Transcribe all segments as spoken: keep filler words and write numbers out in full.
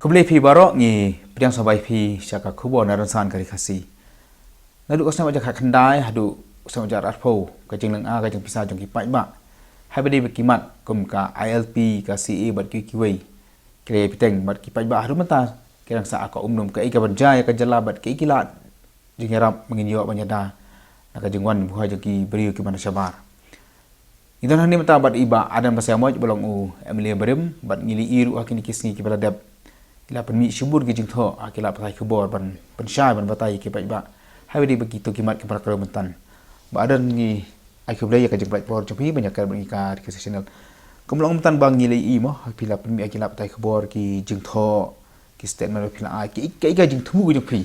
Khublei phi baroh, ngi pdiang sngewbha ïa phi sha ka khubor na rynsan ka Ri Khasi. Naduh ka snem ar hajar khatkhyndai haduh snem ar hajar arphew, ka jinglynga ka jingpisa jong ki paidbah haba ïadei bad ki mat kum ka I L P, ka C A A bad kiwei kiwei, ki la ïai bteng bad ki paidbah haduh mynta ki dang sah ha ka umnum, kaei kaban jia ïa ka jylla bad kaei ki lad jingïarap ba ngin ïoh ban ïada na ka jingwan buhai jong ki briew kiba na shabar. Ngi don hangne mynta bad i Bah Ardent Basaiawmoit ba long u M L A barim, bad ngi la ïohi ruh ha kine ki sngi kiba la dep i la pynmih shibun ki jingthoh ha ki lad pathai khubor ban pynshai ban batai ïa ki paidbah haba ïadei bad kito ki mat kiba la kdew mynta. Bah Ardent, ngi ai khublei ïa ka jingpynlait por jong phi ban ïakren bad ngi ka Ri Khasi Channel. Kum long mynta ba ngi la ïohi mo, ha phi la pynmih ha ki lad pathai khubor ki jingthoh, ki statement ba phi la ai, ki, ki, ki jingthmu ki jong phi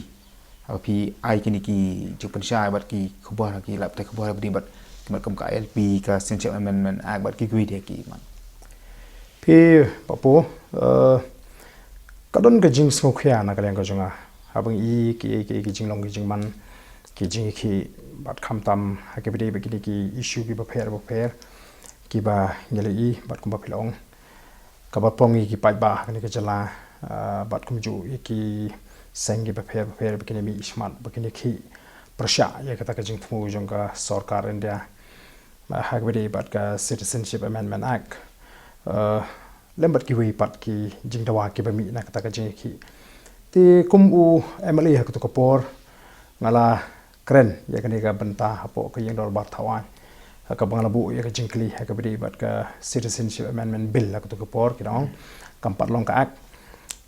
haba phi ai kine ki jingpynshai bad ki khubor ha ki lad pathai khubor haba ïadei bad ki mat kum ka I L P, ka Citizenship Amendment Act bad kiwei de ki mat. Phi, Papu, eh, ka don ka jingsngewkhia na ka liang ka jong nga haba ngi ïohi ki, ki, ki jinglong ki jingman, ki jingïakhih bad khamtam ha kaba ïadei bad kine ki issue kiba pher bapher kiba ngi la ïohi bad kumba phi la ong, kaba pynlong ïa ki paidbah ha kane ka jylla, ah, bad kumjuh ïa ki seng kiba pher bapher ba kin ïamih shakhmat, ba kin ïakhih pyrshah ïa kata ka jingthmu jong ka sorkar India, ah, ha kaba ïadei bad ka Citizenship Amendment Act, ah, lem bad kiwei pat ki jingdawa kiba mih na kata ka jingïakhih. Te kum u M L A ha kato ka por, nga la kren ïa kane ka bynta hapoh ka ïing dorbar thaw aiñ ha kaba nga la buh ïa ka jingkylli ha kaba ïadei bad ka Citizenship Amendment Bill ha kato ka por, ki da ong, kam pat long ka Act.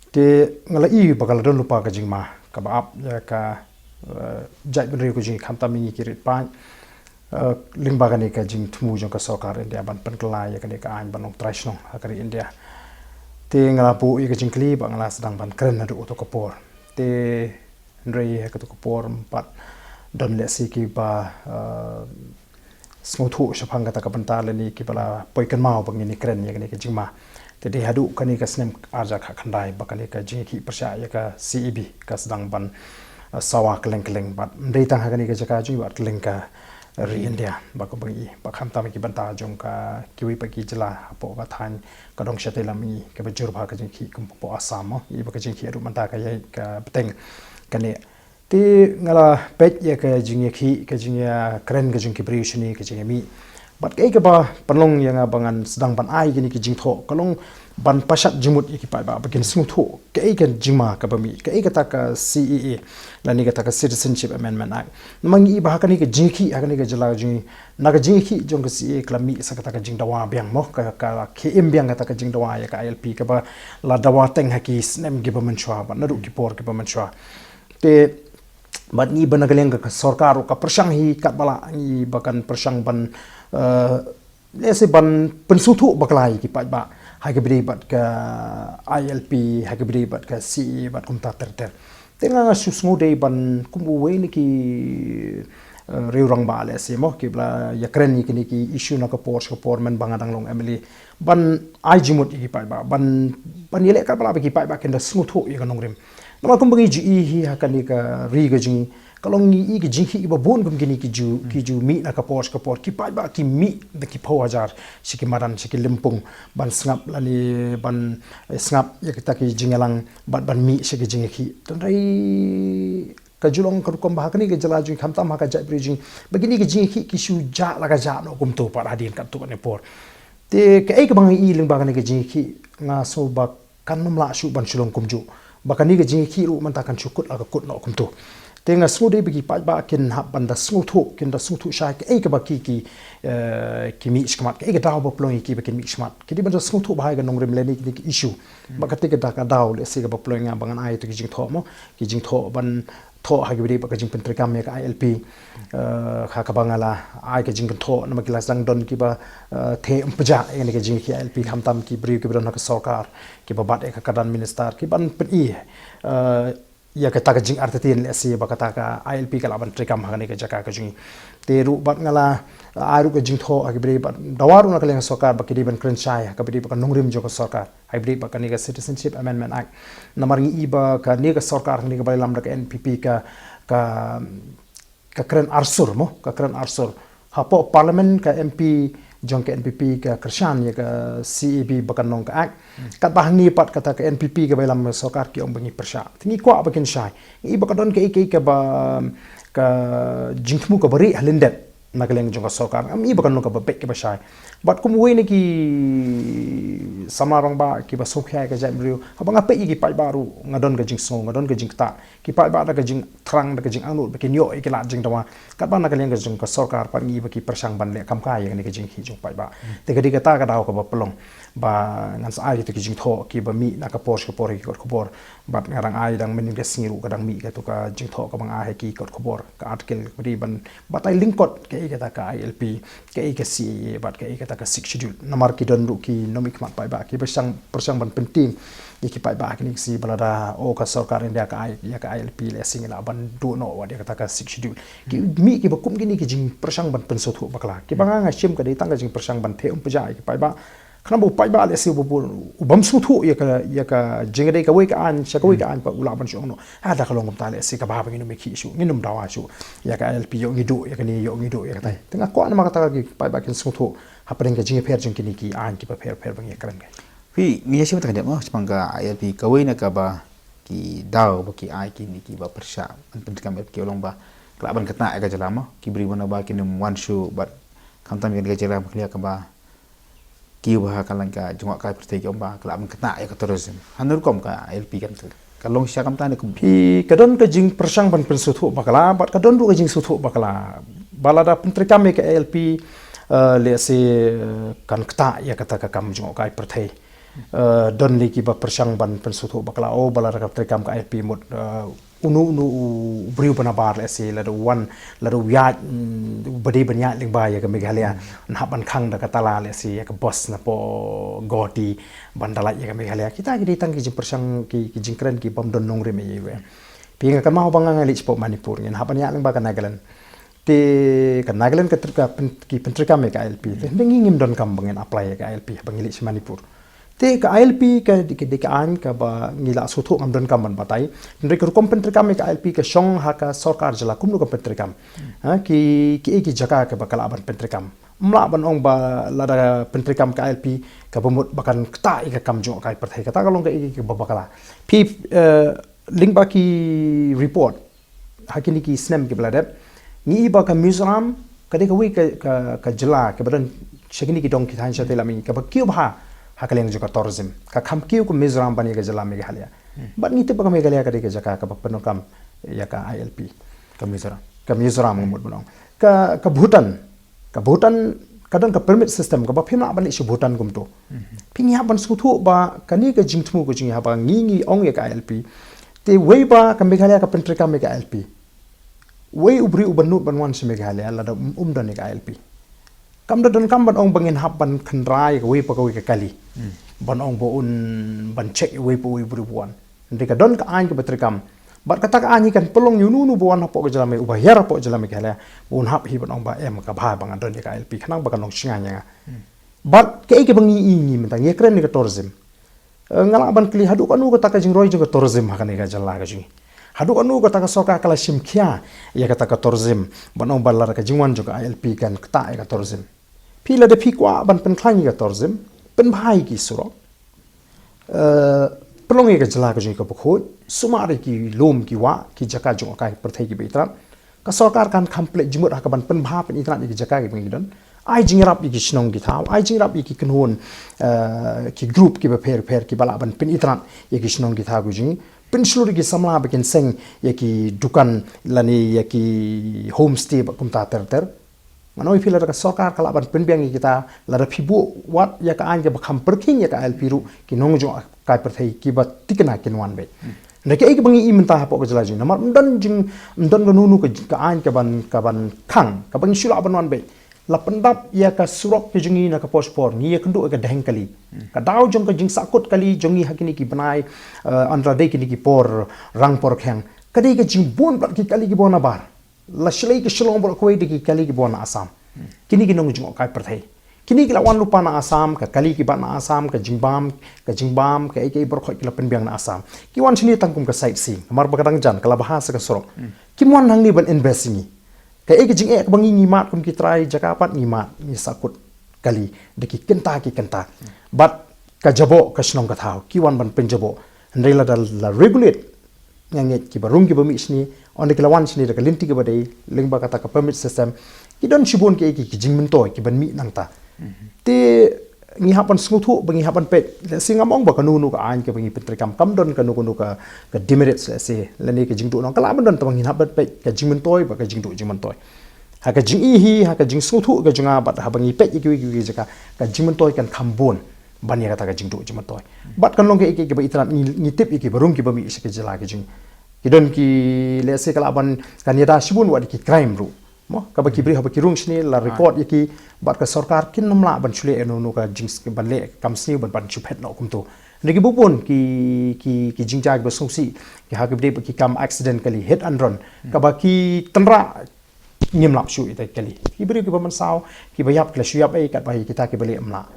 Te nga la ïohi ba ka la don lypa ka jingma kaba ap ïa ka, eh, jaitbynriew ka jong ngi, khamtam ïa ngi ki riewpaid, eh, lyngba kane ka jingthmu jong ka sorkar India ban pynkylla ïa kane ka aiñ ban long trai shnong ha ka ri India. Te nga la buh ïa ka jingkylli bad nga la sdang ban kren naduh kato ka por. Te hynrei ha kato ka por ym pat don lehse kiba, eh, sngewthuh shaphang kata ka bynta lane kiba la poi kynmaw ba ngin ïakren ïa kane ka jingma. Te dei haduh kane ka snem ar hajar khatkhyndai ba kane ka jingïakhih pyrshah ïa ka C A B ka sdang ban, eh, sawa kylleng kylleng, bad ym dei tang ha kane ka jaka jong ngi bad kylleng ka ri India, ba kumba ngi ïohi, ba khamtam ki bynta jong ka kiwei pat ki jylla hapoh ka thaiñ ka dong shatei lam ngi, kaba jur bha ka jingïakhih kum hapoh Assam mo, ïa ba ka jingïakhih haduh mynta ka ïai ka bteng kane. Te nga la peit ïa ka jingïakhih, ka jingïakren ka jong ki briew shane, ka jingïamih. Bad kaei kaba pynlong ïa nga ba ngan sdang ban ai kine ki jingthoh ka long ban pashat jingmut ïa ki paidbah ba kin sngewthuh kaei ka jingma kaba mih, kaei kata ka C A A lane kata ka Citizenship Amendment Act. Namar ngi ïohi ba ha kane ka jingïakhih, ha kane ka jylla jong ngi, na ka jingïakhih jong ka C A A ka la mih sa kata ka jingdawa biang mo, ka, ka la khie im biang kata ka jingdawa ïa ka I L P kaba la dawa teng ha ki snem kiba mynshuwa bad naduh ki por kiba mynshuwa. Te bad ngi ba na ka liang ka sorkar ruh ka pyrshang hi katba lah ngi ba kan pyrshang ban, eh, lehse ban pynsngewthuh bakla ïa ki paidbah ha kaba ïadei bad ka I L P, ha kaba ïadei bad ka C A A bad kumta ter ter. Te nga nga shu sngew dei ban kum uwei na ki, eh, riew rangbah lehse mo, kiba la ïakren ïa kine ki issue na ka por sha ka por mynba nga dang long M L A, ban ai jingmut ïa ki paidbah, ban, ban ïaleh katba lah ba ki paidbah kin da sngewthuh ïa ka nongrim. Namar kumba ngi ju ïohi hi ha kane ka ri ka jong ngi, ka long ngi ïohi ki jingïakhih kiba bun kum kine ki ju, ki ju mih na ka por sha ka por, ki paidbah ki mih da ki phew hajar sha ki madan, sha ki lympung ban sngap lane ban, eh, sngap ïa kita ki jingïalang bad ban mih sha ki jingïakhih. Hynrei ka ju long ka rukom ba ha kane ka jylla jong ngi, khamtam ha ka jaitbynriew jong ngi, ba kine ki jingïakhih ki shu jah la ka jah noh kumto pat hadien katto katne por. Te kaei kaba nga ïohi lyngba kane ka jingïakhih, nga sngew ba kan ym lah shuh ban shu long kumjuh, ba kane ka jingïakhih ruh mynta kan shu kut la ka kut noh kumto. Te nga sngew dei ba ki paidbah kin hap ban da sngewthuh, kin da sngewthuh shai kaei kaba ki, ki, eh, ki mih shakhmat, kaei ka daw ba pynlong ïa ki ba kin mih shakhmat. Ki dei ban da sngewthuh bha ïa ka nongrim lane kine ki issue. Bad kata ka daw, ka daw lehse kaba pynlong ïa nga ba ngan ai ïa kito ki jingthoh mo, ki jingthoh ban thoh ha kaba ïadei bad ka jingpyntreikam ïa ka I L P. Eh, ha kaba nga la ai ka jingkynthoh namar ki la sdang don kiba, eh, theh ym pjah ïa kane ka jingïakhih I L P, khamtam ki briew kiba don ha ka sorkar, kiba bat ïa ka kyrdan minister, kiban pyni, eh, ïa kata ka jingartatien lehse ba kata ka I L P ka lah ban treikam ha kane ka jaka ka jong ngi. Te ruh bad nga la, eh, ai ruh ka jingthoh ha kaba ïadei bad dawa ruh na ka liang ka sorkar ba ki dei ban kren shai ha kaba ïadei bad ka nongrim jong ka sorkar ha kaba ïadei bad kane ka Citizenship Amendment Act. Namar ngi ïohi ba kane ka sorkar, kane ka Balylam da ka N P P ka, ka, ka kren arsur mo, ka kren arsur. Hapoh Parliament ka M P jong ka N P P ka kyrshan ïa ka C A B ba kan long ka Act. Katba hangne pat kata ka N P P kaba ïalam sorkar ki ong ba ngi pyrshah. Te ngi kwah ba kin shai. Ngi ba ka don kaei kaei kaba, ka jingthmu kaba rieh ha lyndet na ka liang jong ka sorkar. Ngam i ba kan long kaba beit kaba shai. Bad kum uwei na ki samla rangbah kiba sngewkhia ïa ka jaitbynriew, haba nga peit ïa ki paidbah ruh nga don ka jingsngew, nga don ka jingktah. Ki paidbah da ka jingthrang, da ka jingangnud ba kin ïoh ïa ki lad jingdawa. Katba na ka liang ka jong ka sorkar pat ngi ba ki pyrshang ban leh kam kai ïa kane ka jingkhih jong paidbah. Te ka dei kata ka daw kaba pynlong ba ngan sa ai kito ki jingthoh kiba mih na ka por sha ka por ha ki kot khubor. Bad nga dang ai dang mynnin ka sngi ruh ka dang mih kato ka jingthoh kaba nga ai ha ki kot khubor, ka article kaba dei ban batai lyngkot kaei kata ka I L P, kaei ka C A A bad kaei kata ka Sixth Schedule. Namar ki don ruh ki nongmihkhmat paidbah kiba shang, pyrshang ban pyntieng ïa ki paidbah ha kine ki sngi ba lada, oh, ka sorkar India ka ai ïa ka I L P, lehse ngi lah ban duh noh wat ïa kata ka Sixth Schedule. Ki mih kiba kum kine ki jingpyrshang ban pynsngewthuh bakla. Kiba nga, nga shem ka dei tang ka jingpyrshang ban theh umphniang ïa ki paidbah. Khnang ba u paidbah lehse uba, uba, u bym sngewthuh ïa ka, ïa ka jingïadei kawei ka aiñ sha kawei ka aiñ pat u lah ban shu ong noh, ha, da ka long kumta lehse kaba bha ba ngin ym ïakhih shuh, ngin ym dawa shuh ïa ka I L P, ïoh ngi duh ïa kane, ïoh ngi duh ïa katai. Te nga kwah namar kata ki paidbah kin sngewthuh hapdeng ka jingïapher jong kine ki aiñ kiba pher pher ba ngi ïakren kai. Phi, ngi ïa shim tang ka dei mo shaphang ka I L P, kawei na kaba ki daw ba ki ai kine kiba pyrshah ban pyntreikam, ki ong ba ka lah ban kynthah ïa ka jylla mo, ki briew ba na ba kin ym wan shuh bad khamtam ïa ka jylla ba ki ïa kaba kiew bha ha ka liang ka jngohkai pyrthei ki ong ba ka lah ban kynthah ïa ka tourism. Hangno rukom ka I L P kan ka long shisha kumta ne kum? Phi, ka don ka jingpyrshang ban pynsngewthuh bakla bad ka don ruh ka jingsngewthuh bakla. Ba lada pyntreikam ïa ka I L P, eh, lehse, eh, kan kynthah ïa kata ka kam jngohkai pyrthei. Eh, don lei kiba pyrshang ban pynsngewthuh bakla, oh, ba lada ka treikam ka I L P mut, eh, uno uno u briew ba nabar lehse lada u wan, lada u ïaid, mm, u ba dei ban ïaid lyngba ïa ka Meghalaya, yn hap ban khang da ka tala lehse ïa ka bus napoh Guwahati ban da leit ïa ka Meghalaya. Kita ki dei tang ki jingpyrshang, ki, ki jingkren ki bym don nongrim ei ei ruh. Phi, nga kynmaw ba nga, nga leit shapoh Manipur, ngin hap ban ïaid lyngba ka Nagaland. Te ka Nagaland ka tr-, ka pyn-, ki pyntreikam ïa ka I L P. Te hynrei ngi ngim donkam ba ngin apply ïa ka I L P haba ngi leit sha Manipur. Te ka I L P ka dei, ka dei ka aiñ kaba ngi la sngewthuh, ngam donkam ban batai. Hynrei ka rukom pyntreikam ïa ka I L P ka shong ha ka sorkar jylla kumno ka pyntreikam. Ha, ki, kiei ki jaka kaba ka lah ban pyntreikam. Ym lah ban ong ba lada pyntreikam ka I L P kaba mut ba kan kynthah ïa ka kam jngohkai pyrthei. Kata ka long kaei kaba bakla. Phi, eh, lyngba ki report ha kine ki snem kiba la dep, ngi i ba ka Mizoram ka dei kawei ka, ka, ka jylla kaba don sha kine ki dong ki thaiñ shatei lam mihngi kaba kiew bha ha ka liang jong ka tourism. Ka kham kiew ka Mizoram ban ïa ka jylla Meghalaya. Bad ngi tip ba ka Meghalaya ka dei ka jaka kaba pyndonkam ïa ka I L P. Ka Mizoram. Ka Mizoram, nga mut ban ong. Ka, ka Bhutan, ka Bhutan ka don ka permit system kaba phim lah ban leit sha Bhutan kumto. Phi, ngi hap ban sngewthuh ba kane ka jingthmu ka jong ngi haba ngi, ngi ong ïa ka I L P. Te wei ba ka Meghalaya ka pyntreikam ïa ka I L P, wei u briew uba nud ban wan sha Meghalaya lada um, um don ïa ka I L P? Kam da donkam ban ong ba ngin hap ban kynra ïa kawei pa kawei ka kali ban ong ba un ban check ïa uwei pa uwei u briew ba wan. Hynrei ka don ka aiñ kaba treikam. Bad kata ka aiñ hi kan pynlong ïa uno uno ba wan hapoh ka jylla Me-, uba hiar hapoh jylla Meghalaya, ba un hap hi ban ong ba em, ka bha ba nga don ïa ka I L P khnang ba kan long shngain ïa nga. Bad kaei kaba ngi i ngi mynta, ngi ïakren ïa ka tourism. Eh, nga lah ban kylli, haduh katno kata ka jingroi jong ka tourism ha kane ka jylla ka jong ngi? Haduh katno kata ka sorkar ka la shim khia ïa kata ka tourism, ban ong ba lada ka jingwan jong ka I L P kan kynthah ïa ka tourism? Phi, lada phi kwah ban pynkhlaiñ ïa ka tourism, pynbha ïa ki surok, eh, pynlong ïa ka jylla ka jong ngi kaba khuid, sumar ïa ki lum ki wah, ki jaka jngohkai pyrthei kiba itynnad. Ka sorkar kan kham pynleit jingmut ha kaban pynbha pynitynnad ïa ki jaka kiba ngi don. Ai jingïarap ïa ki shnong ki thaw, ai jingïarap ïa ki kynhun, eh, ki group kiba pher pher kiba lah ban pynitynnad ïa ki shnong ki thaw ki jong ngi. Pynshlur ïa ki samla ba kin seng ïa ki dukan lane ïa ki homestay bad kumta ter ter. Ngan ong ïa phi, lada ka sorkar ka lah ban pynbiang ïa kita, lada phi buh wat ïa ka aiñ kaba kham pyrkhing ïa ka I L P ruh, ki nongjngohkai pyrthei kiba thikna kin wan beit. Hynrei kaei kaba ngi i mynta hapoh ka jylla jong ngi, namar ym don jing, ym don kano kano ka, ka aiñ kaban, kaban khang, kaba ngi shu lah ban wan beit. La pyndap ïa ka surok ka jong ngi na ka por sha ka por, ngi ïakynduh ïa ka deng kali. Ka daw jong ka jingsahkut kali jong ngi ha kine ki bnai, eh, ynda dei kine ki por rang por khiang, ka dei ka jingbun bad ki kali kiba nabar. La shlei ka Shillong baroh kawei da ki kali kiba wan na Assam. Kine ki nongjngohkai pyrthei. Kine ki la wan lypa na Assam, ka kali ki bat na Assam, ka jingbam, ka jingbam, kaei kaei baroh khoit ki la pynbiang na Assam. Ki wan shane tang kum ka sightseeing, namar ba ka dang jan, ka la bha sa ka surok. Kim wan hangne ban invest ïa ngi. Kaei ka jingeh kaba ngi ngi mad kum ki trai jaka pat ngi mad, ngi sahkut. kali da ki kynta ki kynta. Bad ka jaboh ka shnong ka thaw ki wan ban pynjaboh. Hynrei lada la regulate, nga ngeit kiba rung kiba mih shane, ynda ki la wan shane da ka lynti kaba dei lyngba kata ka permit system, ki don shibun ki, ki, ki jingmyntoi kiban mih nangta. Te ngi hap ban sngewthuh ba ngi hap ban peit, lehse ngam ong ba kano kano ka aiñ kaba ngi pyntreikam kam don kano kano ka, ka demerits, lehse lane ka jingduh nong ka lah ban don, tangba ngi hap ban peit ka jingmyntoi bad ka jingduh jingmyntoi. Ha ka jingïohi, ha ka jingsngewthuh ka jong nga bad haba ngi peit ïa kiwei kiwei ki jaka, ka jingmyntoi kan kham bun ban ïa kata ka jingduh jingmyntoi. Bad kan long kaei kaei kaba itynnad, ngi, ngi tip ïa kiba rung kiba mih sha ka jylla ka jong ngi. Ki don ki, lehse ka lah ban, kan ïada shibun wat ïa ki crime ruh. Mo, kaba ki briew haba ki rung shane la record ïa ki, bad ka sorkar kin ym lah ban shu leh ïa uno uno ka jing, ban leh kam sniew ban, ban shu phet noh kumto. Hynrei kiba bun ki, ki, ki jingjia kiba sngewsih, ki ha kiba dei ba ki kam accident kali, hit and run, kaba ki tynrah ngim lap shuh ïa kita kali. Ki briew kiba mynsaw, kiba ïap ki la shu ïap ei, katba ïa kita kiba leh ym lah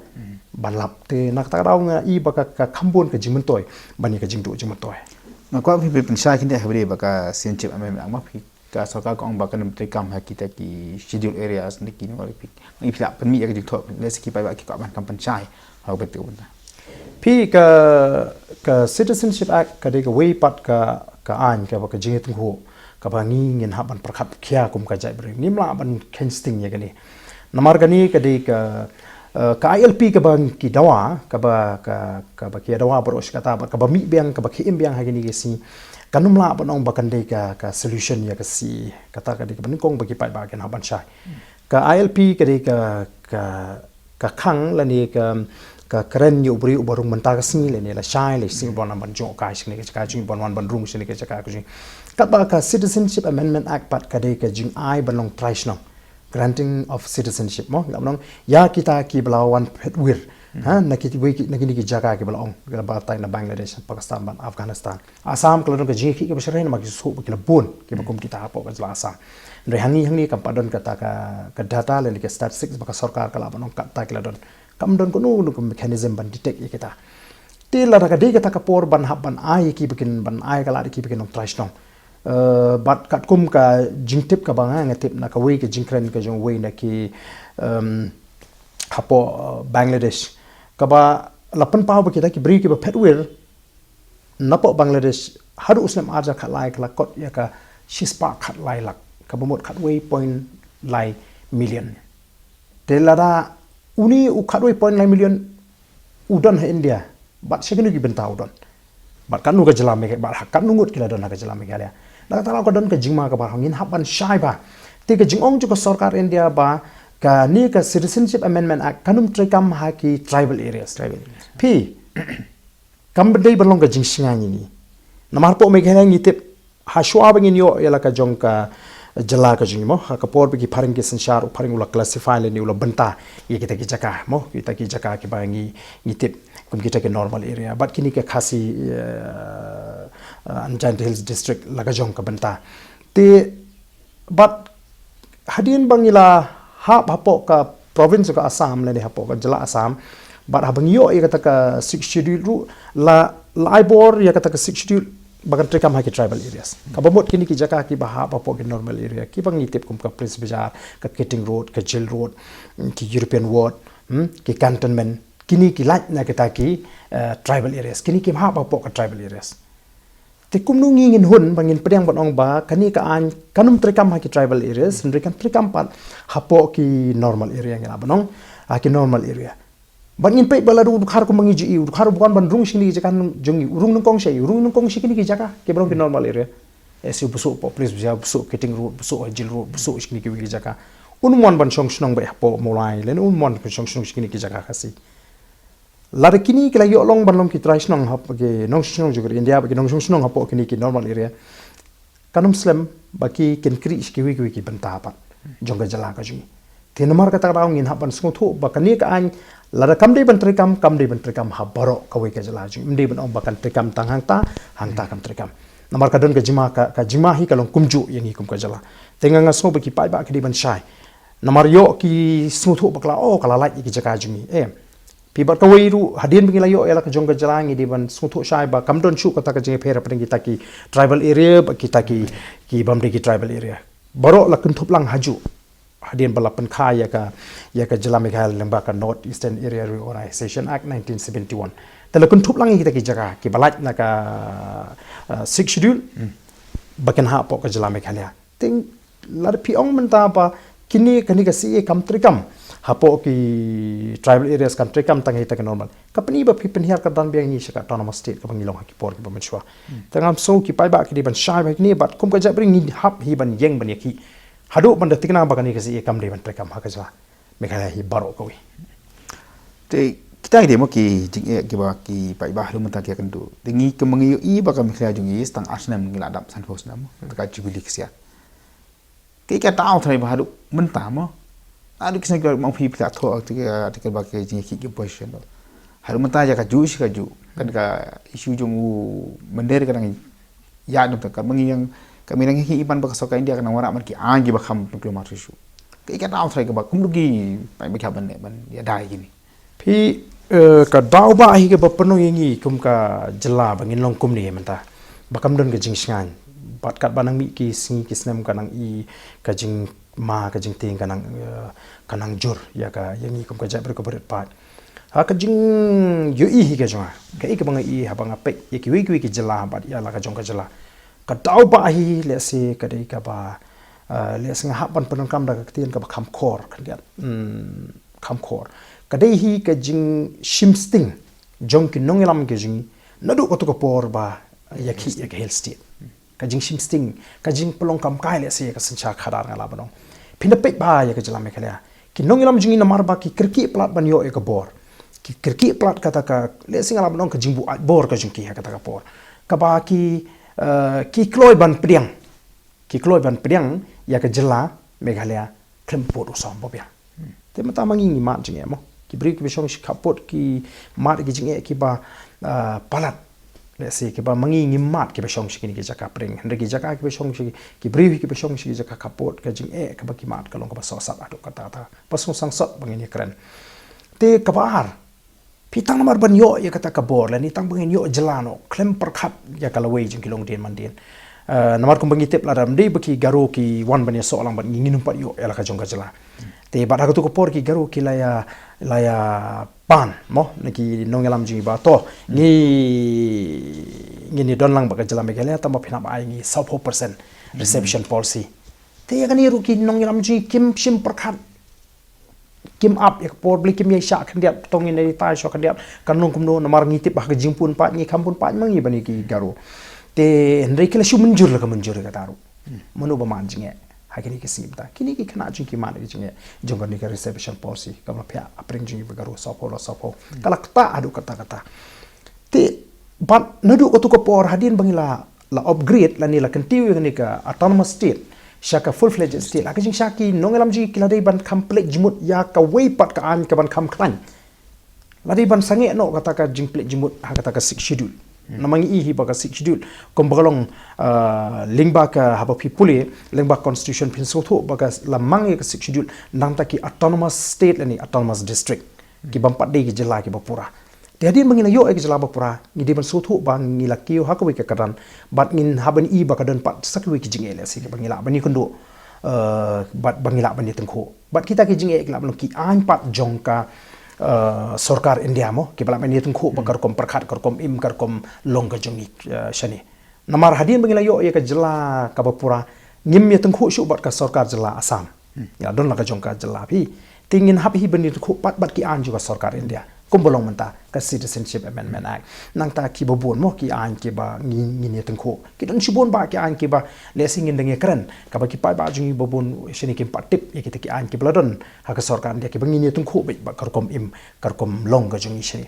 ban lap. Te na kata ka daw nga i ba ka, ka kham bun ka jingmyntoi ban ïa ka jingduh jingmyntoi. Nga kwah phi pynshai kine ha briew ba ka Citizenship Amendment Act, ma phi ka sorkar ka ong ba kan ym treikam ha kita ki schedule areas ne ki, ne phi, phi lah pynmih ïa ka jingthoh, lehse ki paidbah ki kwah ban kam pynshai ha kaba ïa ka bynta. Phi ka, ka Citizenship Act ka dei kawei pat ka, ka aiñ kaba ka jingïatynguh kaba ngi ngin hap ban pyrkhat khia kum ka jaitbynriew. Ngim lah ban kheiñ sting ïa kane. Namar kane ka dei ka, eh, ka I L P kaba ki dawa, kaba ka, kaba ki dawa baroh shi katta, bad kaba mih biang, kaba ki im biang ha kine ki sngi. Kan ym lah ban ong ba kan dei ka, ka solution ïa ka C A A. Kata ka dei kaba nyngkong ba ki paidbah kin hap ban shai. Ka I L P ka dei ka, ka, ka khang lane ka, ka kren ïa u briew uba rung mynta ka sngi lane la shai, la sngi ban wan ban jngohkai shane ka jaka jong ngi, ban wan ban rung shane ka jaka ka jong ngi. Katba ka Citizenship Amendment Act pat ka dei ka jingai ban long trai shnong. Granting of citizenship, mo, ngi lah ban ong ïa kita kiba la wan phet wir. Ha, na ki, na kine ki jaka kiba la ong, kiba batai na Bangladesh, Pakistan bad Afghanistan. Assam ka la don ka jingïakhih kaba syrhei namar ki suk ba ki la bun kiba kum kita hapoh ka jylla Assam. Hynrei hangne hangne kam pat don kata ka, ka data lane ka statistics ba ka sorkar ka lah ban ong kata ki la don. Kam don kano kano ka mechanism ban detect ïa kita. Te lada ka dei kata ka por ban hap ban ai ïa kiba kin, ban ai ka lad ïa kiba kin long trai shnong. Eh, bad katkum ka jingtip kaba nga, nga tip na kawei ka jingkren ka jong uwei na ki, em, hapoh, eh, Bangladesh, kaba la pynpaw ba kita ki briew kiba phet wir napoh Bangladesh haduh u snem ar hajar khatlai ka la kot ïa ka shispah khatlai lak, kaba mut khatwei point lai million. Te lada une u khatwei point lai million u don ha India, bad sha kino ki bynta u don? Bad katno ka jylla Meghalaya, bad ha katno ngut ki la don ha ka jylla Meghalaya? Na kata ka daw ka don ka jingma kaba ngin hap ban shai bha. Te ka jingong jong ka sorkar India ba kane ka Citizenship Amendment Act kan ym treikam ha ki tribal areas. Tribal areas. Phi, kam dei ban long ka jingshngaiñ ïa ngi. Namar hapoh Meghalaya ngi tip, ha shuwa ba ngin ïoh ïa la ka jong ka jylla ka jong ngi, mo, ha ka por ba ki phareng ki synshar, u phareng u la classify lane u la bynta ïa kita ki jaka, mo, kita ki jaka kiba ngi, ngi tip kum kita ki normal area. Bad kine ki Khasi, eh, eh, Jaintia Hills District la ka jong ka bynta. Te bad hadien ba ngi la hap hapoh ka province ka Assam lane hapoh ka jylla Assam, bad haba ngi ïoh ïa kata ka Sixth Schedule ruh, la, la ai bor ïa kata ka Sixth Schedule ba kan treikam ha ki tribal areas. Kaba mut kine ki jaka kiba hap hapoh ki normal area, kiba ngi tip kum ka Police Bazar, ka Keating Road, ka Jail Road, ki European Ward, hmm, ki Cantonment, kine ki lait na kita ki, eh, tribal areas. Kine kim hap hapoh ka tribal areas. Te kumno ngi ngin hun ba ngin pdiang ban ong ba kane ka aiñ kan ym treikam ha ki tribal areas, hynrei kan treikam pat hapoh ki normal area, ngi lah ban ong ha ki normal area. Bad ngin peit ba lada u dkhar kumba ngi ju ïohi, u dkhar uba wan ban rung sha kine ki jaka jong ngi, u rung nyngkong sha, u rung nyngkong sha kine ki jaka kiba long ki normal area. Lehse u buh suk hapoh Police Bazar, buh suk Keating Road, buh suk ha Jail Road, buh suk sha kine kiwei ki jaka. Un ym wan ban shong shnong beit hapoh Mawlai, lane un ym wan ban shong shnong sha kine ki jaka Khasi. Lada kine ki la ïoh long ban long ki trai shnong, hap ki nongshong shnong jong ka India, bad ki nongshong shnong hapoh kine ki normal area, kan ym slem ba ki kin khrieh sha kiwei kiwei ki bynta pat jong ka jylla ka jong ngi. Te namar kata ka daw ngin hap ban sngewthuh ba kane ka aiñ lada kam dei ban treikam, kam dei ban treikam ha baroh kawei ka jylla jong ngi. Ym dei ban ong ba kan treikam tang hangta, hangta kam treikam. Namar ka don ka jingma, ka, ka jingma hi ka long kumjuh ïa ngi kum ka jylla. Te nga, nga sngew ba ki paidbah ki dei ban shai. Namar ïoh ki sngewthuh ba ka la, oh, ka la lait ïa ki jaka jong ngi. Eh, phi, bad kawei ruh, hadien ba ngi la ïoh ïa la ka jong ka jylla, ngi dei ban sngewthuh shai ba kam don shuh kata ka jingïapher hapdeng kita ki tribal area bad kita ki, ki bym dei ki tribal area. Baroh la kynthup lang hajuh. Hadien ba la pynkha ïa ka, ïa ka jylla Meghalaya lyngba ka North Eastern Area Reorganization Act nineteen seventy-one. Te la kynthup lang ïa kita ki jaka kiba lait na ka, uh, Sixth Schedule ba kin hap hapoh ka jylla Meghalaya. Te lada phi ong mynta ba kine, kane ka C A A kam treikam hapoh ki tribal areas, kam treikam tang ha kita ki normal. Ka pyni ba phi pynhiar kyrdan biang ïa ngi sha ka autonomous state kaba ngi long ha ki por kiba mynshuwa. Te ngam sngew ki paidbah ki dei ban shai bha ïa kine, bad kum ka jaitbynriew ngi hap hi ban ïeng ban ïakhih haduh ban da thikna ba kane ka C A A kam dei ban treikam ha ka jylla Meghalaya hi baroh kawei. Te kita ki dei mo ki jingeh kiba ki paidbah haduh mynta ki ïakynduh. Te ngi kum ngi ïohi ba ka Meghalaya jong ngi tang ar snem ngi la dap sanphew snem mo, te ka Jubilee ka sia. Kaei ka daw trai ba haduh mynta mo, haduh ki snem kiba ma phi phi la thoh article, article ba ki jingïakhih ki opposition. Haduh mynta ïa kajuh shi kajuh, kan ka issue jong u mynder ka dang ïaid. Namar kata ka ma ngi ïeng, ka ma ngi dang ïakhih ban ba ka sorkar India ka nang wanrah ban ki aiñ kiba kham pynkulmar shuh. Kaei ka daw trai kaba kum ruh ki paidbah ki hap ban leh ban ïada ïa kine. Phi, eh, ka daw ba hi kaba pynlong ïa ngi kum ka jylla ba ngin long kumne mynta, ba kam don ka jingshngaiñ. Bad katba nang mih ki sngi ki snem ka nang i, ka jingma ka jingtieng ka nang, eh, ka nang jur ïa ka, ïa ngi kum ka jaitbynriew kaba rit paid. Ha ka jingïohi hi ka jong nga, kaei kaba nga i haba nga peit ïa kiwei kiwei ki jylla bad ïa la ka jong ka jylla, ka daw ba hi lehse ka dei kaba, eh, lehse nga hap ban pyndonkam da ka ktien kaba kham khor khyndiat. Hmm, kham khor. Ka dei hi ka jingshim sting jong ki nongïalam ki jong ngi naduh kato ka por ba ïakhih ïa ka Hill State. Ka jingshim sting, ka jingpynlong kam kai lehse ïa ka synshar khadar nga lah ban ong. Phin da peit bha ïa ka jylla Meghalaya, ki nongïalam jong ngi namar ba ki kyrkieh palat ban ïoh ïa ka bor, ki kyrkieh palat kata ka, lehse nga lah ban ong, ka jingbuaid bor ka jong ki ha kata ka por, kaba ki, eh, ki kloi ban pdiang, ki kloi ban pdiang ïa ka jylla Meghalaya khlem pud u sawm ba biang. Te mynta ma ngi ngi mad jingeh mo. Ki briew kiba shong shi khappud ki mad ki jingeh kiba, ah, palat. Lehse kiba ma ngi ngi mad kiba shong shi kine ki jaka pdeng. Hynrei ki jaka kiba shong shi, ki briew kiba shong shi ki jaka khappud, ka jingeh kaba ki mad ka long kaba sohsat haduh katta katta. Ba sngewsih sohsat ba ngin ïakren. Te kaba ar, phi, tang namar ban ïoh ïa kata ka bor lane tang ba ngin ïoh jylla noh, khlem pyrkhat ïa ka lawei jong ki longdien mandien. Eh, namar kumba ngi tip, lada ym dei ba ki Garo ki wan ban ïasoh lang bad ngi, ngin ym pat ïoh ïa la ka jong ka jylla. Te bad ha kato ka por ki Garo ki la ïa, la ïa pan mo na ki nongïalam jong ngi ba to, ngi, ngin ïa don lang bad ka jylla Meghalaya tang ba phin hap ai ngi sawphew percent reservation policy. Te ïa kane ruh ki nongïalam jong ngi kim shym pyrkhat, kim ap ïa ka por, balei kim ïa shah khyndiat, to ngin ïa tai shuwa khyndiat, kan long kumno, namar ngi tip ba ha ka jingpun paid ngi kham pun paid ma ngi bad ki Garo. Te hynrei ki la shu mynjur la ka mynjur ïa kata ruh. Mano ba mad jingeh ha kine ki sngi mynta? Kine ki khynnah jong ngi ki mad ïa ka jingeh jong kane ka reservation policy kaba la phiah hapdeng jong ngi bad Garo, sawphew la sawphew. Ka la ktah haduh katta katta. Te bad naduh kato ka por hadien ba ngi la, la upgrade lane la kyntiew ïa kane ka autonomous state sha ka full fledged state, ha ka jingshakri nongïalam jong ngi ki la dei ban kham pynleit jingmut ïa kawei pat ka aiñ kaban kham khlaiñ. La dei ban sangeh noh kata ka jingpynleit jingmut ha kata ka Sixth Schedule. Namar ngi i hi ba ka Sixth Schedule kumba ka long, ah, lyngba ka, haba phi pule lyngba constitution phin sngewthuh ba ka la mang ïa ka Sixth Schedule nangta ki autonomous state lane autonomous district, ki bym pat dei ki jylla kiba pura. Te hadien ba ngi la ïoh ïa ka jylla ba pura, ngi dei ban sngewthuh ba ngi la kiew ha kawei ka kyrdan, bad ngin hap ban i ba ka don pat sa kiwei ki jingeh lehse kiba ngi lah ban ïakynduh, eh, bad ba ngi lah ban ïatyngkhuh. Bad kita ki jingeh ki lah ban long ki aiñ pat jong ka, eh, sorkar India mo, kiba lah ban ïatyngkhuh ba ka rukom pyrkhat, ka rukom im, ka rukom long ka jong ngi, eh, shane. Namar hadien ba ngi la ïoh ïa ka jylla kaba pura, ngim ïatyngkhuh shuh bad ka sorkar jylla Assam. Ngi la don la ka jong ka jylla, phi. Te ngin hap hi ban ïatyngkhuh pat bad ki aiñ jong ka sorkar India, kumba long mynta ka Citizenship Amendment Act. Nangta kiba bun mo ki aiñ kiba ngi, ngin ïatyngkhuh. Ki don shibun bha ki aiñ kiba lehse ngin dang ïakren, kaba ki paidbah jong ngi ba bun shane kim pat tip ïa kita ki aiñ kiba la don ha ka sorkar India kiba ngin ïatyngkhuh bad ka rukom im, ka rukom long ka jong ngi shane.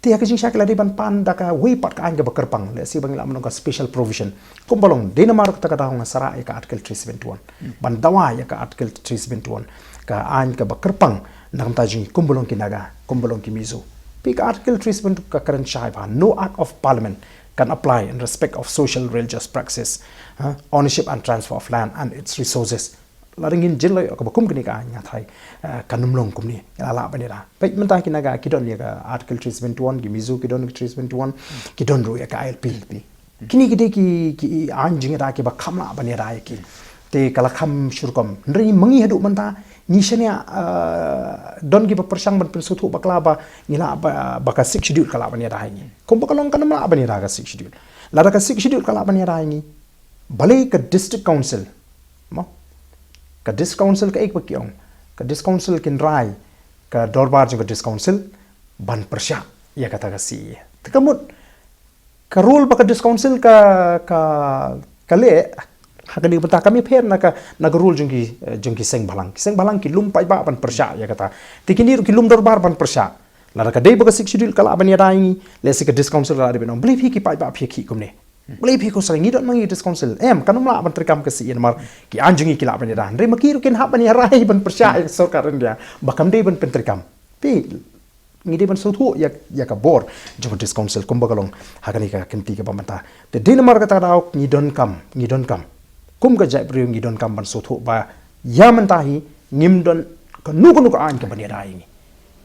Te ha ka jingshakri la dei ban pan da kawei pat ka aiñ kaba kyrpang, lehse ba ngi lah ban ong ka special provision. Kumba long, dei namar kata ka daw nga sdang ïa ka Article three seventy-one, ban dawa ïa ka Article three seventy-one, ka aiñ kaba kyrpang na ka bynta jong ngi kumba long ki Naga, kumba long ki Mizo. Phi, ka Article three seventy-one ka kren shai bha: "No act of Parliament can apply in respect of social, religious practice, huh, ownership and transfer of land and its resources." Lada ngin jin la ïoh kaba kum kane ka aiñ, nga tharai, eh, kan ym long kumne, la lah ban ïada. Peit mynta ki Naga ki don ïa ka Article three seventy-one, ki Mizo ki don three seventy-one, ki don ruh ïa ka I L P. Kine ki dei ki, ki aiñ jingïada kiba kham lah ban ïada ïa ki. Te ka la kham shuh rukom. Hynrei ma ngi haduh mynta ngi shaniah, eh, don kiba pyrshang ban pynsngewthuh bakla ba ngi lah ba, ba ka Sixth Schedule ka lah ban ïada ïa ngi. Kumba ka long kam lah ban ïada ka Sixth Schedule. Lada ka Sixth Schedule ka lah ban ïada ïa ngi, balei ka District Council, mo? Ka District Council kaei ba ki ong? Ka District Council kin rai ka dorbar jong ka District Council ban pyrshah ïa kata ka C A A. Te ka mut ka rule ba ka District Council ka, ka, ka leh ha kane ka bynta kam ïapher na ka, na ka rule jong ki, eh, jong ki seng bhalang. Ki seng bhalang ki lum paidbah ban pyrshah ïa kata. Te kine ruh ki lum dorbar ban pyrshah. Lada ka dei ba ka Sixth Schedule ka lah ban ïada ïa ngi, lehse ka District Council ka lah dei ban ong, balei phi ki paidbah phi ïakhih kumne? Balei phi khuslai? Ngi don ma ngi District Council. Em, kan ym lah ban treikam ka C A A namar ki aiñ jong ngi ki lah ban ïada. Hynrei ma ki ruh kin hap ban ïarai ban pyrshah ïa ka sorkar India ba kam dei ban pyntreikam. Te ngi dei ban sngewthuh ïa, ïa ka bor jong ka District Council kumba ka long ha kane ka kynti kaba mynta. Te dei namar kata ka daw ngi donkam, ngi donkam. Kum ka jaitbynriew ngi donkam ban sngewthuh ba ïa mynta hi ngim don kano kano ka aiñ kaban ïada ïa ngi.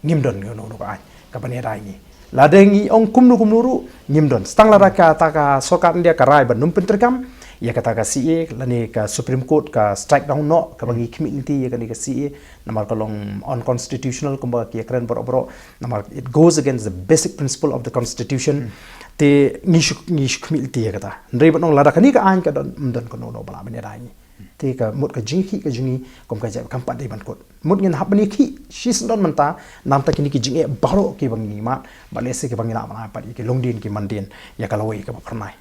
Ngim don kano kano ka aiñ kaban ïada ïa ngi. Lada ngi ong kumno kumno ruh ngim don. Tang lada kata ka sorkar India ka rai ban ym pyntreikam ïa kata ka C A A lane ka Supreme Court ka strike down noh kaba ngi khmih lynti ïa kane ka C A A. Namar ka long unconstitutional kumba ki ïakren baroh baroh. Namar it goes against the basic principle of the constitution. Te ngi shu, ngi shu khmih lynti ïa kata. Hynrei ban ong lada kane ka aiñ ka don, ym don kano kano ba lah ban ïada ïa ngi. Te ka mut ka jingïakhih ka jong ngi kum ka jait kam pat dei ban kut. Mut ngin hap ban ïakhih shisyndon mynta namar kine ki jingeh baroh kiba ngi mad, bad lehse kiba ngi lah ban ai pat ïa ki longdien ki mandien ïa ka lawei kaba phyrnai.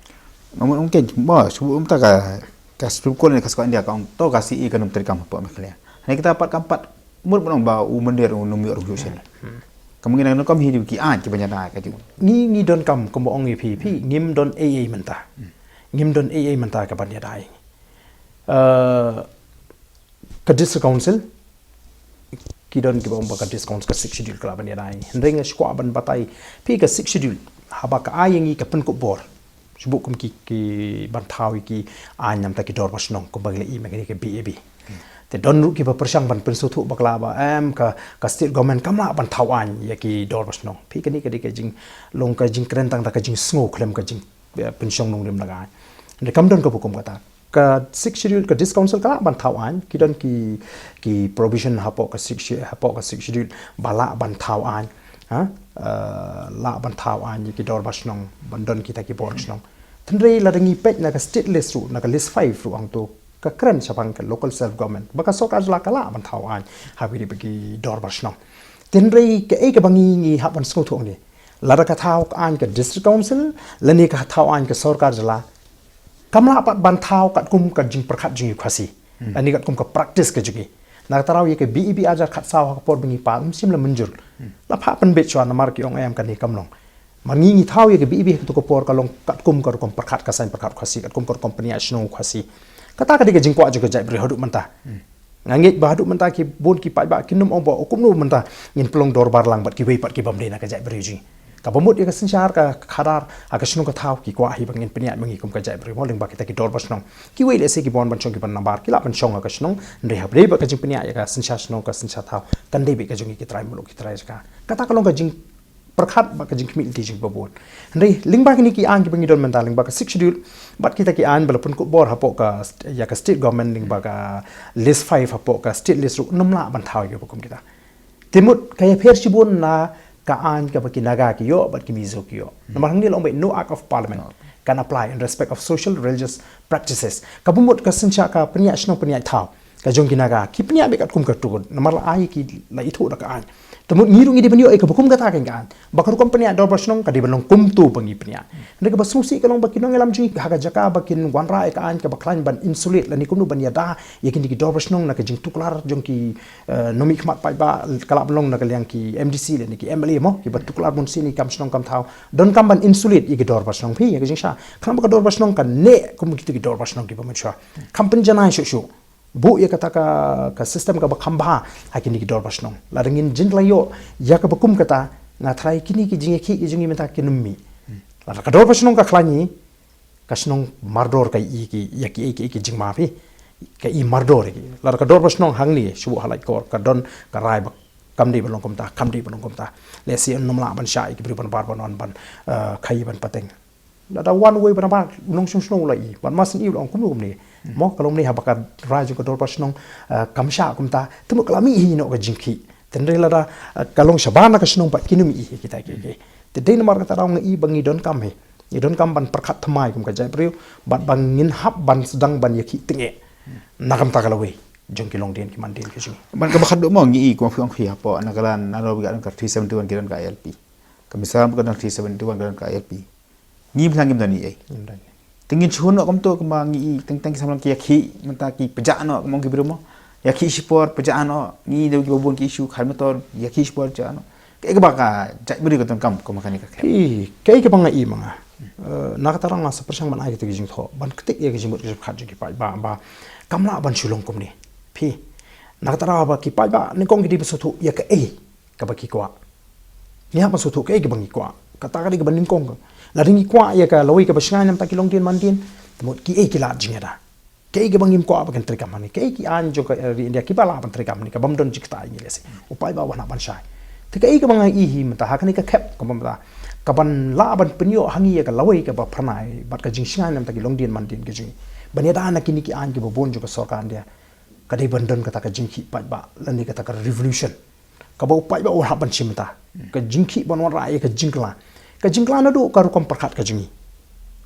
Nga mut ong keiñ, mo, shu mut mynta ka, ka Supreme Court ne ka sorkar India ka ong to ka C A A kan ym treikam hapoh Meghalaya. Hangne kita pat kam pat mut ban ong ba u Mandir un ym ïoh ruh shuh shen. Ka mut ngi nang donkam hi ki aiñ kiban ïada ka jong ngi. Ngi, ngi donkam kumba ong ïa phi, phi ngim don ei ei mynta. Ngim don ei ei mynta kaban ïada ïa ngi. Eh, ka District Council ki don kiba ong ba ka District Council ka Sixth Schedule ka lah ban ïada ïa ngi. Hynrei nga shu kwah ban batai phi ka Sixth Schedule haba ka ai ïa ngi ka pynkup bor. Shu buh kum ki, kiban thaw ïa ki aiñ namar ki dorbar shnong kumba ngi la i mynta ka B A B. Te don ruh kiba pyrshang ban pynsngewthuh bakla ba em ka, ka state government kam lah ban thaw aiñ ïa ki dorbar shnong. Phi kane ka dei ka jinglong ka jingkren tang da ka jingsngew khlem ka jing, eh, pynshong nongrim na ka aiñ. Hynrei kam don kaba kum kata. Ka Sixth Schedule, ka District Council ka lah ban thaw aiñ, ki don ki, ki provision hapoh ka Sixth Sche-, hapoh ka Sixth Schedule ba lah ban thaw aiñ, ha? Eh, lah ban thaw aiñ ïa ki dorbar shnong ban don kita ki bor shnong. Hynrei lada ngi peit na ka state list ruh, na ka list five ruh hangto ka kren shaphang ka local self government ba ka sorkar jylla ka lah ban thaw aiñ ha kine ki dorbar shnong. Hynrei kaei kaba ngi, ngi hap ban sngewthuh hangne, lada ka thaw ka aiñ ka District Council lane ka thaw aiñ ka sorkar jylla, kam lah pat ban thaw katkum ka jingpyrkhat jong ngi Khasi lane katkum ka practice ka jong ngi. Na kata ka daw ïa ka B A B ar hajar khatsaw ha ka por ba ngi pass ym shym la mynjur. La phah pynbeit shuwa namar ki ong em kane kam long. Mar ngi, ngi thaw ïa ka B A B ha kato ka por ka long katkum ka rukom pyrkhat ka saiñ pyrkhat Khasi, katkum ka rukom pynïaid shnong Khasi. Kata ka dei ka jingkwah jong ka jaitbynriew haduh mynta. Nga ngeit ba haduh mynta ki bun ki paidbah kin ym ong ba o kumno mynta ngin pynlong dorbar lang bad kiwei pat ki bym dei na ka jaitbynriew jong ngi. Kaba mut ïa ka synshar ka khadar ha ka shnong ka thaw ki kwah hi ba ngin pynïaid ma ngi kum ka jaitbynriew mo lyngba kita ki dorbar shnong. Kiwei lehse kiba wan ban shong kiba nambar ki lah ban shong ha ka shnong, hynrei haba dei bad ka jingpynïaid ïa ka synshar shnong ka synshar thaw kan dei beit ka jong ngi ki trai muluk ki trai jaka. Kata ka long ka jingpyrkhat bad ka jingkhmih lynti jong kiba bun. Hynrei lyngba kine ki aiñ kiba ngi don mynta lyngba ka Sixth Schedule bad kita ki aiñ ba la pynkup bor hapoh ka st-, ïa ka state government lyngba ka list five hapoh ka state list ruh ym lah ban thaw ïa kiba kum kita. Te mut ka ïapher shibun na ka aiñ kaba ki Naga ki ïoh bad ki Mizo ki ïoh. Namar hangne la ong ba no Act of Parliament can apply in respect of social religious practices. Kaba mut ka synshar ka pynïaid shnong pynïaid thaw ka jong ki Naga ki pynïaid beit katkum ka tukut namar la ai ki la ithuh da ka aiñ. Te mut ngi ruh ngi dei ban ïoh ïa kaba kum kata ka aiñ ba ka rukom pynïaid dorbar shnong ka dei ban long kumto ba ngi pynïaid. Hynrei kaba sngewsih ka long ba ki nongïalam jong ngi ha ka jaka ba kin wanrah ïa ka aiñ kaba khlaiñ ban insulate lane kumno ban ïada ïa kine ki dorbar shnong na ka jingtuklar jong ki, eh, nongmihkhmat paidbah, ka lah ban long na ka liang ki M D C lane ki M L A mo kiba tuklar bun sien ïa ki kam shnong kam thaw. Donkam ban insulate ïa ki dorbar shnong phi ïa ka jingshisha. Khnang ba ka dorbar shnong kan neh kum kito ki dorbar shnong kiba mynshuwa. Kam pynjanai shuh shuh. Buh ïa kata ka, ka system kaba kham bha ha kine ki dorbar shnong. Lada ngin jin la ïoh ïa kaba kum kata, nga tharai kine ki jingïakhih ki jong ngi mynta kin ym mih. Lada ka dorbar shnong ka khlaiñ hi, ka shnong mardor ka i ki, ïa ki, ïa ki, ïa ki jingma phi. Ka i mardor ïa ki. Lada ka dorbar shnong hangne shu buh ha Laitkor ka don ka rai ba kam dei ban long kumta, kam dei ban long kumta. Lehse ym lah ban shah ïa ki briew ban bar ban wan ban, eh, khaïi ban pateng. Lada wan uwei ba nabar, u nongshong shnong u la ïohi. Bad ma shen i u la ong kumno kumne. Mo ka long ne haba ka rai jong ka dorbar shnong, eh, kam shah kumta. Te mut ka la mih hi noh ka jingkhih. Te hynrei lada, eh, ka long shabar na ka shnong pat kin ym ïohi kita kiei kiei. Te dei namar kata daw nga i ba ngi donkam hi. Ngi donkam ban pyrkhat thymmai kum ka jaitbynriew. Bad ba ngin hap ban sdang ban ïakhih tyngeh. Na ka bynta ka lawei jong ki longdien ki mandien ki jong ngi. Ban kaba khatduh mo ngi i kum phi ong phi hapoh Nagaland, na Nagaland ka three seventy-one ki don ka I L P. Ka Mizoram ka don three seventy-one ka don ka I L P. Ngi phlang kim don i ei. Te ngin shu hun noh kumto kumba ngi i teng teng ki samla ki ïakhih mynta ki pjah noh kumba ong ki briew mo. Ïakhih shipor pjah noh, ngi dei kiba bun ki issue, khar motor ïakhih shipor pjah noh. Kaei kaba ka jaitbynriew ka donkam kumba kane ka khet. Phi, kaei kaba nga i ma nga. Eh, na kata rang nga sa pyrshang ban ai kita ki jingthoh ban ktik ïa ki jingmut ki jingpyrkhat jong ki paidbah ba kam lah ban shu long kumne. Phi, na kata rang ba ki paidbah nyngkong ki dei ban sngewthuh ïa kaei kaba ki kwah. Ngi hap ban sngewthuh kaei kaba ngi kwah. Kata ka dei kaba nyngkong ka. Lada ngi kwah ïa ka lawei kaba shngaiñ na ka bynta ki longdien mandien, te mut kiei ki lad jingïada. Kaei kaba ngim kwah ba kin treikam hangne. Kaei ki aiñ jong ka, eh, ri India kiba lah ban treikam hangne, ka bym don jingktah ïa ngi lehse. U paidbah u wan hap ban shai. Te kaei kaba nga i hi mynta ha kane ka khep kaba mynta, kaban lah ban pynïoh ha ngi ïa ka lawei kaba phyrnai bad ka jingshngaiñ na ka bynta ki longdien mandien ki jong ngi. Ban ïada na kine ki aiñ kiba bun jong ka sorkar India. Ka dei ban don kata ka jingkhih paidbah lane kata ka revolution. Kaba u paidbah u hap ban shim mynta. Ka jingkhih ban wanrah ïa ka jingkylla. Ka jingkylla naduh ka rukom pyrkhat ka jong ngi.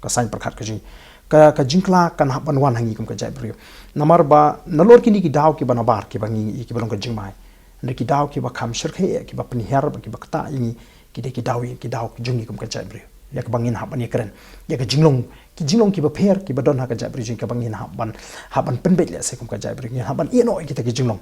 Ka saiñ pyrkhat ka jong ngi. Ka, ka jingkylla kan hap ban wan ha ngi kum ka jaitbynriew. Namar ba nalor kine ki daw kiba nabar kiba ngi, kiba long ka jingmai. Hynrei ki daw kiba kham shyrkhei, kiba pynhiar bad kiba ktah ïa ngi. Ki dei ki daw, ki daw ki jong ngi kum ka jaitbynriew. Ïa kaba ngin hap ban ïakren. Ïa ka jinglong, ki jinglong kiba pher, kiba don ha ka jaitbynriew jong ngi kaba ngin hap ban, hap ban pynbeit lehse kum ka jaitbynriew. Ngin hap ban ïehnoh ïa kita ki jinglong.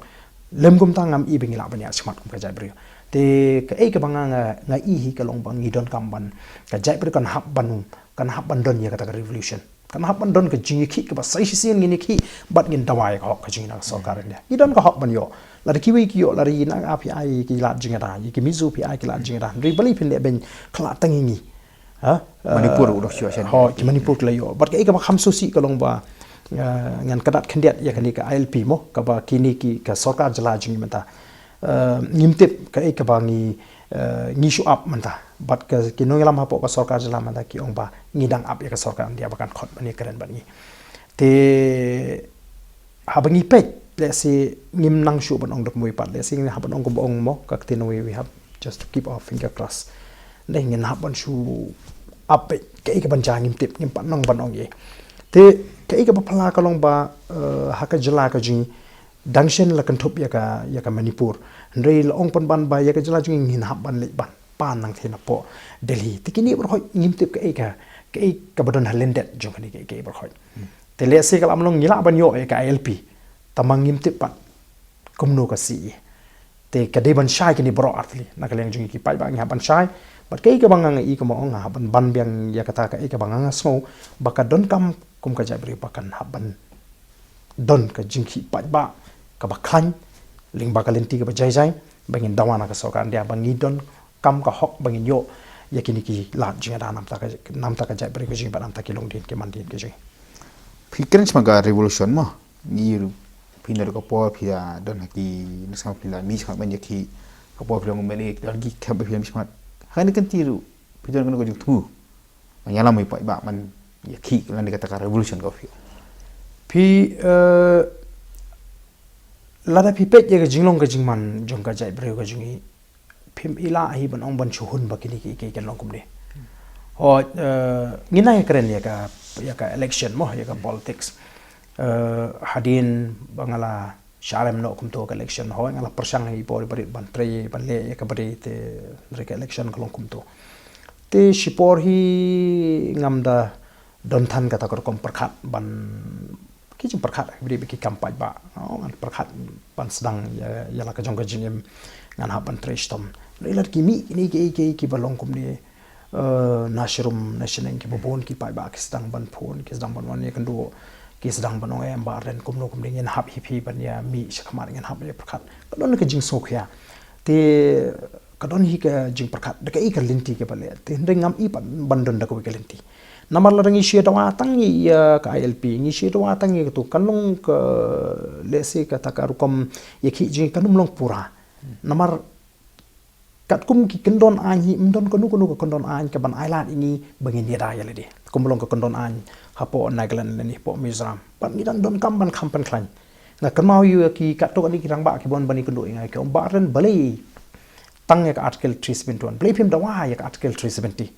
Lym kumta ngam i ba ngi lah ban ïaid shakhmat kum ka jaitbynriew. Te kaei kaba nga, nga, nga i hi ka long ba ngi donkam ban, ka jaitbynriew kan hap ban, kan hap ban don ïa kata ka revolution. Kan hap ban don ka jingïakhih kaba sa shisien ngin ïakhih bad ngin dawa ïa ka hok ka jong ngi na ka sorkar India. Ngi don ka hok ban ïoh. Lada kiwei ki ïoh, lada ïa nang ap ïa ki lad jingïada, ïa ki Mizo ïa ki lad jingïada. Hynrei balei phin leh ban khlad tang ïa ngi. Ha? Manipur u dok shuwa shen. Ho, ki Manipur ki la ïoh. Bad kaei kaba kham sngewsih ka long ba, eh, ngan kyndat khyndiat ïa kane ka I L P mo, kaba kine ki ka sorkar jylla jong ngi mynta. Eh, ngim tip kaei kaba ngi, eh, ngi shu ap mynta. Bad ka ki nongïalam hapoh ka sorkar jylla mynta ki ong ba ngi dang ap ïa ka sorkar India ba kan khot ban ïakren bad ngi. Te haba ngi peit, lehse ngim nang shuh ban ong da kumwei pat, lehse ngi hap ban ong kumba ong mo, ka ktien uwei, we have just to keep our finger crossed. Dei ngin hap ban shu ap peit kaei kaban jia ngim tip, ngim pat nang ban ong ei. Te kaei kaba phylla ka long ba, eh, ha ka jylla ka jong ngi dang shen la kynthup ïa ka, ïa ka Manipur. Hynrei la ong pynban ba ïa ka jylla jong ngi ngin hap ban leit ban pan nangtei napoh Delhi. Te kine baroh ngim tip kaei ka, kaei kaba don ha lyndet jong kane kaei kaei baroh. Te lehse ka la long ngi lah ban ïoh ïa ka I L P. Tangba ngim tip pat kumno ka C E. Te ka dei ban shai kine baroh artylli. Na ka liang jong ngi ki paidbah ngi hap ban shai. Bad kaei kaba nga, nga i kumba ong nga hap ban ban biang ïa kata kaei kaba nga, nga sngew ba ka donkam kum ka jaitbynriew ba kan hap ban don ka jingkhih paidbah kaba khlaiñ lyngba ka lynti kaba jai jai ba ngin dawa na ka sorkar India ba ngi donkam ka hok ba ngin ïoh ïa kine ki lad jingïada na ka bynta ka, na ka bynta ka jaitbynriew ka jong ngi bad na ka bynta ki longdien ki mandien ki jong ngi. Phi kren shaphang ka revolution mo. Ngi ruh phi na ka por phi la don ha ki, na sngap phi la mih shakhmat ban ïakhih, ka por phi la ong ban ïakhih, don ki kham phi la mih shakhmat. Ha kane ka kynti ruh phi don kano ka jingthmu ban ïalam ïa u paidbah ban ïakhih lane kata ka revolution ka phi. Phi, eh, lada phi peit ïa ka jinglong ka jingman jong ka jaitbynriew ka jong ngi, phim i lah hi ban ong ban shu hun ba kine kiei kiei kan long kumne. Ho, eh, ngi nang ïakren ïa ka, ïa ka election mo, ïa ka politics. Eh, hadien ba nga la sha rem noh kumto ka election, ho nga la pyrshang hi por ba rit ban trei ban leh ïa ka bri te, hynrei ka election ka long kumto. Te shipor hi ngam da don than kata ka rukom pyrkhat ban, ki jingpyrkhat ha ki bri ba ki kam paidbah. Oh, ngan pyrkhat ban sdang ïa, ïa la ka jong ka jingim, ngan hap ban trei shitom. Hynrei lada ki mih kine kiei kiei kiba long kumne, eh, na shrum na shaneng kiba bun ki paidbah ki sdang ban phone, ki sdang ban wan ïakynduh, ki sdang ban ong em Bah Ardent kumno kumne ngin hap hi phi ban ïa mih shakhmat, ngin hap ïa pyrkhat. Ka don ka jingsngewkhia. Te ka don hi ka jingpyrkhat da kaei ka lynti kaba leh. Te hynrei ngam i pat ban don da kawei ka lynti. Namar lada ngi shu dawa tang ïa ka I L P, ngi shu dawa tang ïa kato, kan long ka, lehse kata ka rukom ïakhih jong ngi kan ym long pura. Namar Katkum ki kyndon aiñ hi, ym don kano kano ka kyndon aiñ kaban ai lad ïa ngi ba ngin ïada ïa lade. Kum long ka kyndon aiñ hapoh Nagaland lane hapoh Mizoram. Bad ngi dang donkam ban kham pynkhlaiñ. Nga kynmaw ïa ki katto katne ki rangbah kiba wan ban ïakynduh ïa nga, ki ong, "Bah Ardent, balei tang ïa ka Article three seventy-one? Balei phim dawa ïa ka Article three seventy?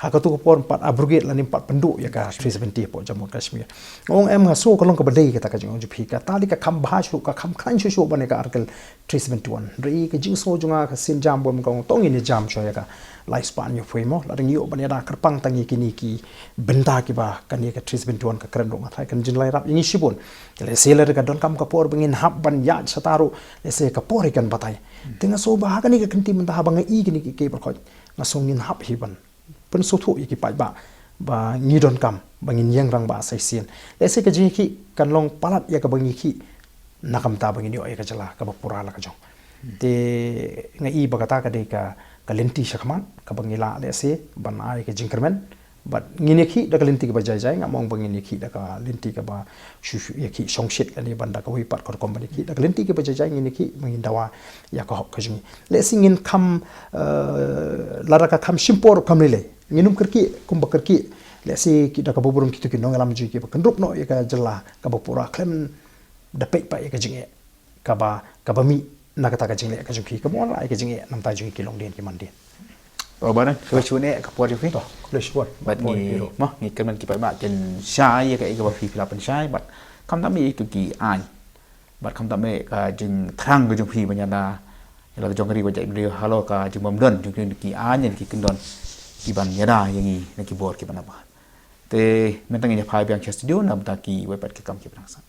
Ha kato ka por ym pat abrogate lane ym pat pynduh ïa ka three seventy hapoh Jammu and Kashmir." Nga ong, "Em, nga sngew ka long kaba dei kata ka jingong jong phi, ka tang ka kham bha shuh, ka kham khlaiñ shuh shuh ban ïa ka Article three seventy-one." Hynrei ka jingsngew jong nga, ka sien jam bha, nga ong, "To ngin ïa jam shuwa ïa ka lai spah hynñiewphew mo, lada ngi ïoh ban ïada kyrpang tang ïa kine ki bynta kiba kane ka three seventy-one ka kren ruh, nga tharai kan jin lai rap ïa ngi shibun." Lehse lada ka donkam ka por ba ngin hap ban ïaid shata ruh, lehse ka por hi kan batai. Te nga sngew ba ha kane ka kynti mynta haba nga i kine ki, ki baroh, nga sngew ngin hap hi ban pynsngewthuh ïa ki paidbah ba ngi donkam ba ngin ïeng rangbah sa shisien. Lehse ka jingïakhih kan long palat ïa kaba ngi ïakhih na ka bynta ba ngin ïoh ïa ka jylla kaba pura la ka jong. Te nga i ba kata ka dei ka, ka lynti shakhmat kaba ngi lah lehse ban ai ka jingkyrmen. Bad ngin ïakhih da ka lynti kaba jai jai, ngam ong ba ngin ïakhih da ka lynti kaba shu, shu ïakhih shongshit lane ban da kawei pat ka rukom, ban ïakhih da ka lynti kaba jai jai, ngin ïakhih ba ngin dawa ïa ka hok ka jong ngi. Lehse ngin kham, eh, lada ka kham shim por kham lei lei, ngin ym kyrkieh kumba kyrkieh. Lehse ki da kaba burom kito ki nongïalam jong ngi kiba kynrup noh ïa ka jylla kaba pura khlem da peit pat ïa ka jingeh kaba, kaba mih na kata ka jingleh ka jong ki, kaba wanrah ïa ka jingeh na ka bynta jong ngi ki longdien ki mandien. To, Bah Ardent, khublei shibun ïa ka por jong phi. To, khublei shibun. Bad ngi, mo, ngi kyrmen ki paidbah kin shai ïa kaei kaba phi, phi la pynshai, bad khamtam ïa kito ki aiñ. Bad khamtam ïa ka jingthrang ka jong phi ban ïada ïa la ka jong ka ri bad jaitbynriew halor ka jingbym don jong kine ki aiñ ne ki kyndon kiban ïada ïa ngi na ki bor kiban naba. Te mynta ngin ïa phai biang sha studio na bynta kiwei pat ki kam kiba nang sah.